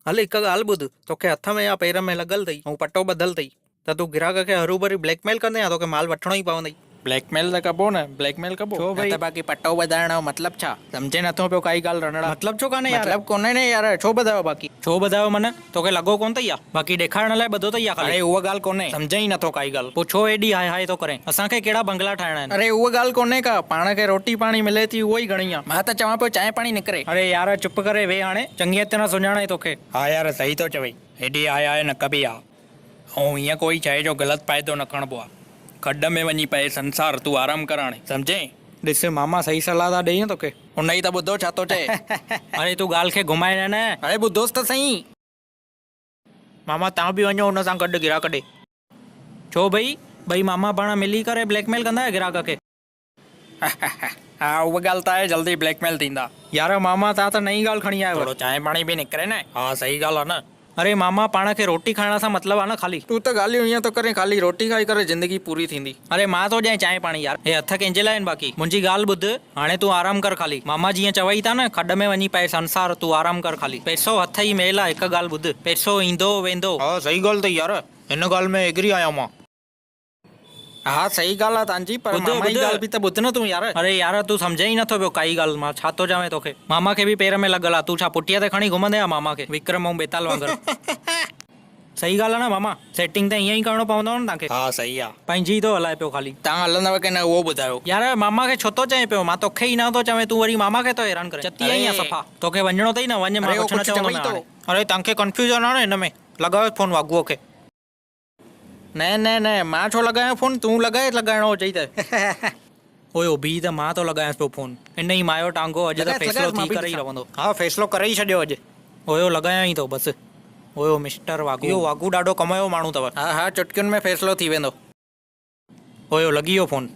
هل هڪ ڳالهه ٻڌ، توکي هٿ ۾ يا پير ۾ لڳل اٿئي ۽ پٽو ٻڌل اٿئي ته تون گراهڪ کي هروڀري بليڪ ميل ڪندين يا توکي مال وٺڻو ئي پوندئي؟ بليڪ ميل ته ڪبو نه، بليڪ ميل ڪبو. ڇو ڀئي؟ نه ته باقي پٽو ٻڌائڻ جو مطلب ڇا؟ سمجهين نٿو پيو ڪائي ڳالهه رنڙا. مطلب ڇو ڪانهي يار؟ مطلب ڪونهي نه يار، ڇو ٻڌايو باقي؟ ڇو ٻڌايو من؟ توکي لڳو ڪونه اٿئي يا؟ باقي ڏيکارڻ لاء ٻڌو اٿئي يا خالي؟ اڙي اها ڳالهه ڪونهي، سمجهين ئي نٿو ڪائي ڳالهه. پوء ڇو ايڏي هاء هاء ٿو ڪرين؟ اسان کي ڪهڙا بنگلا ٺاهڻا آهن؟ اڙي اها ڳالهه ڪونهي ڪا، پاڻ کي روٽي پاڻي ملي ٿي اها ئي گهڻي آ. مان ته چوان پيو چانهه پاڻي نڪري. اڙي يار چپ ڪري ويهه هاڻي، چڱيء طرح سڃاڻانء توکي. ها يار صحيح ٿو چوين، ايڏي هاء هاء نه ڪبي آ. ۽ ائين ڪوئي شيء جو غلط فائدو نه کڻبو آ. کڏ ۾ وڃي پئي سنسار، تون آرام ڪر هاڻي، سمجهين؟ ڏس ماما صحيح صلاح ٿا ڏئين توکي. ان ئي ته ٻڌو ڇا ٿو چئي. اڙي تون ڳالهه کي گهمائي نه نه. اڙي ٻڌوس ته سهي. ماما توهان به وڃو ان سان گڏ گراهڪ ڏي. ڇو ڀئي؟ ٻئي ماما پاڻ ملي ڪري بليڪ ميل ڪندا گراهڪ کي. ها اها ڳالهه ته آهي جلدي بليڪ ميل ٿيندا. يار ماما توهان ته نئين ڳالهه کڻي آيو. ٿورو چانهه پاڻي به نڪري نه. ها صحيح ڳالهه آهي نه. اري ماما پاڻ کي روٽي کائڻ سان مطلب آ نه خالي. تون ته ڳالهيون ائين ٿو ڪرين خالي روٽي کائي ڪري زندگي پوري ٿيندي. اري مان ٿو ڏيانء چانهه پاڻي يار. هي هٿ ڪنهن جي لاء آهن باقي. منهنجي ڳالهه ٻڌ هاڻي تون آرام ڪر خالي. ماما جيئن چوئي ٿا نه کڏ ۾ وڃي پئي سنسار تون آرام ڪر خالي. پئسو هٿ ئي ميل آ هڪ ڳالهه ٻڌ پئسو ايندو ويندو. ها صحيح ڳالهه اٿئي يار هن ڳالهه ۾ ايگري آهيان مان. ها صحيح ڳالهه آ تانجي پر ٻڌ ماما جي ٻڌ. ڳالهه به ته ٻڌ نه تون يار. اري يار تون سمجهين ئي نٿو پيو ڪائي ڳالهه مان ڇا ٿو چوين توکي. ماما کي به پير ۾ لڳل آ تون ڇا پٺيء تي کڻي گهمندين ها ماما کي وڪرم ۽ بيتال وانگر. صحيح ڳالهه آ نه ماما سيٽنگ ته ائين ئي ڪرڻو پوندو نه تانکي. ها صحيح آ. پنهنجي ئي ٿو هلائي پيو خالي. تان هلندؤ ڪي نه اهو ٻڌايو. يار ماما کي ڇو ٿو چئين پيو مان توکي ئي نه ٿو چوين تون وري ماما کي ٿو حيران ڪرين چتي آهين يا اري. صفا. توکي وڃڻو اٿئي نه وڃ مان اري اهو ڪجهه نه ڪجهه چوندومانء چوي ٿو. هاڻي. اري تانکي ڪنفيوزن آ نه هن ۾ لڳايوس فون واگهوء کي. نه نه نه مان ڇو لڳايان فون تون لڳائي لڳائڻو هجئي ته. اوئي بيهه ته مان ٿو لڳايانس پيو فون. ان ئي مايو ٽانگو اڄ ته لڳايس فيصلو لڳايس ٿي مان به ڪري ئي ڏسان. رهندو. ها فيصلو ڪري ئي ڇڏيو اڄ. اويو لڳايان ئي ٿو بس. اويو مسٽر واگهو. اهو واگهو ڏاڍو ڪمايو ماڻهو اٿو. ها ها چٽڪين ۾ فيصلو ٿي ويندو. اويو لڳي ويو فون.